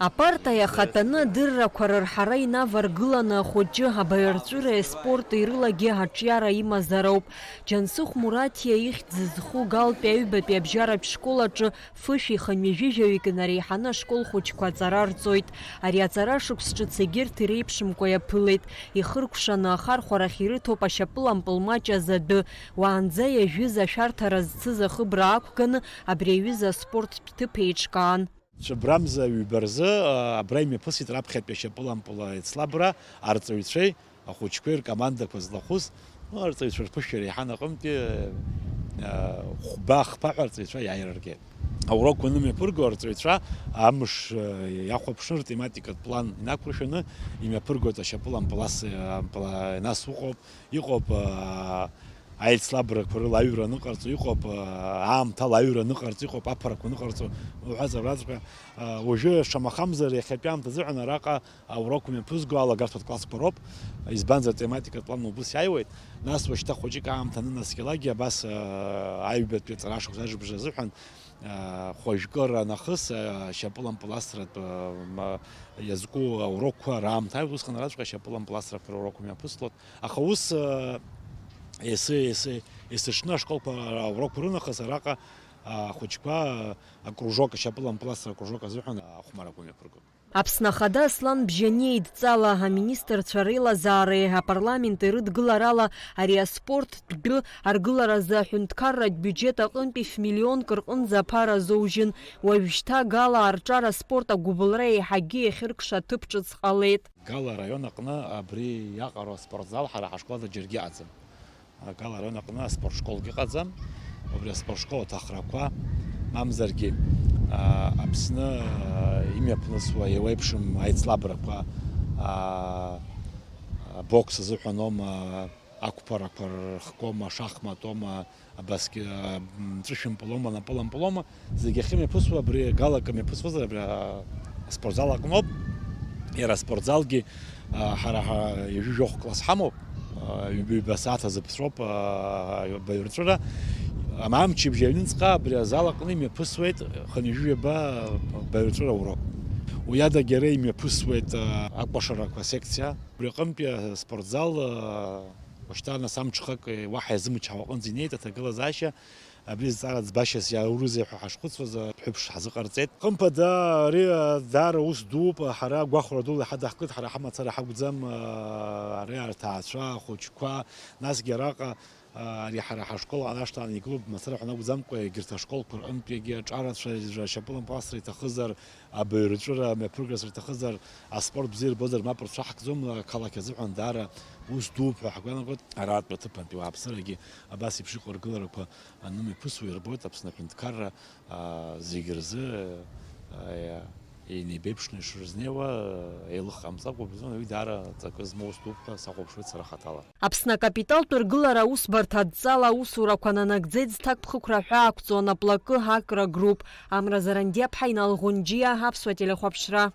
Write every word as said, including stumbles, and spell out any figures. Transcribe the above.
Апарта иахатәаны адыррақәа рырҳара инаваргыланы ахәыҷы абаҩрҵәыреи аспорти рылагьы аҿиара имазароуп. Џьансыхә Мураҭиа ихьӡ зху Галтәи аҩбатәи абжьаратә школ аҿы фышәи хынҩажәи жәаҩык инареиҳаны ашкол хәыҷқәа аҵара рҵоит. Ари аҵара шықәс ҿыц егьырҭ иреиԥшымкәа иаԥылеит. Ихыркәшаны ахархәарахь ирыҭоуп ашьапылампыл маҷ азы адәы. Уаанӡа иажәыз ашәарҭара зцыз ахыбра ақәганы абри аҩыза аспорттә ҭыԥ еиҿкаан. Цәыбрамза ҩба рзы, а, абра имҩаԥысит раԥхьатәи ашьапылампыл аицлабра арҵаҩцәеи ахәыҷқәеи ркомандақәа злахәыз, ну, арҵаҩцәа рԥышәара еиҳан аҟынтәи, а, хәба-хԥа ҳәа арҵаҩцәа иааира ргеит. Аурокқәа анымҩаԥырго арҵаҩцәа амш, а, иахәаԥшны ртематикатә план инақәыршәаны имҩаԥыргоит ашьапылампыл ас-, а, мпыла-, нас уҟоуп, иҟоуп, а, аицлабрақәа рыла аҩра аныҟарҵо, иҟоуп, а, аамҭала аҩра аныҟарҵо, иҟоуп аԥарақәа аныҟарҵо, уҳәа-, уҳәаҵәҟьа, а, уажәы шамахамзар иахьатәи аамҭа азыҳәан араҟа аурокқәа мҩаԥызго алагарҭатә классқәа роуп, избанзар тематикатә план убыс иааиуеит, нас уажәшьҭа хәыҷык аамҭа анынаскьалакгьы абас, а, аҩбатәи аҵара ашықәс аџбжа азыҳәан, а, хәажәкыра нахыс, а, шьапылампыл асратә, а, ма-, иазку аурокқәа раамҭа аҩ-, усҟан араҵәҟьа шьапылампыл асрақәа рурокқәа мҩаԥыслоит. Аха ус, а, ес-, ес-, есыҽны ашколқәа аурокқәа рынахыс араҟа ахәыҷқәа акружок, ашьапылампыл асра акружок азыҳәан ахәмарақәа мҩаԥыргоит. Аԥсны Ахада Аслан Бжьаниа идҵала аминистрцәа реилазаареи апарламенти рыдгыларала ари аспорттә дәы аргыларазы аҳәынҭқарратә биуџьет аҟынтәи ф-миллионк рҟынӡа аԥара азоужьын. Уажәшьҭа Гала арҿар аспорт агәыбылра еиҳагьы иахьыркша аҭыԥ ҿыц ҟалеит. Гала араион аҟны абри иаҟароу аспортзал ҳара ҳашколада џьаргьы ыҟаӡам. Гала араион аҟны аспортшколгьы ыҟаӡам. Убри аспортшкол аҭахрақәа, мамзаргьы, а, Аԥсны, а, имҩаԥнысуа еиуеиԥшым аицлабрақәа, а, абокс азыҳәаноума, ақәԥарақәа рыхгома, шахматома, абаск-, а, м, ҵәышәымпылома, напылампылома, зегьы ахьымҩаԥысуа абри Гала акы мҩаԥысуазар абри, а, аспортзал аҟноуп. Иара аспортзалгьы, а, ҳара, ҳара ҩажәи жәохә класс ҳамоуп, а, ҩба, ҩба сааҭ азы ԥҵәоуп, а, абаҩрҵәыра. Ам-, амчыбжь аҩнынҵҟа абри азал аҟны имҩаԥысуеит хынҩажәи ҩба баҩрҵәыра урок. Уи адагьы ара имҩаԥысуеит, а, акәашарақәа секциа. Убри аҟынтәи аспортзал, а, уажәшьҭа нас амҽхак, е, уаҳа иазымчҳауа аҟынӡа инеит аҭагылазаашьа. Абри зҵаара ӡбашьас иаурызеи ҳәа ҳашхәыцуаз, аԥҳәыс ҳазыҟарҵеит. Хымԥада, ари, а, даара ус дууп, ҳара агәахәара дула иҳадаҳкит, ҳара ҳамацара ҳакәӡам, а, ари аҭаацәа, ахәыҷқәа, насгьы араҟа, а, ари ҳара ҳашкол анашҭа анеиклуб мацара ҳәа акәӡамкәа, егьырҭ ашколқәа рҟынтәигьы аҿарацәа, шьапылампыл асра иҭахызар, абаҩрҵәыра мҩаԥыргарц рҭахызар, аспорт бзиа ирбозар, мап рцәаҳкӡом, ақалақь азыҳәан даара ус дууп ҳәа ҳгәанагаргоит. Аратәи аҭыԥантәи уааԥсырагьы абас еиԥш иҟоу аргыларақәа анымҩаԥысуа ирбоит Аԥсны аҳәынҭқарра, аа, зегь рзы, аа, инеибеиԥшны ишрызнеиуа, еилых ҟамҵакәа, бзиан, уи даара ҵакы змоу ус дууп ҳәа сахәаԥшуеит сара хаҭала. Аԥсны акапиталтә ргылара аусбарҭа адҵала аусурақәа нанагӡеит зҭакԥхықәра ҳәа ақәҵоу анаплакы Акра Груп. Амра Зарандиаԥҳа, Инал Ӷәынџьиа, Аԥсуа телехәаԥшра.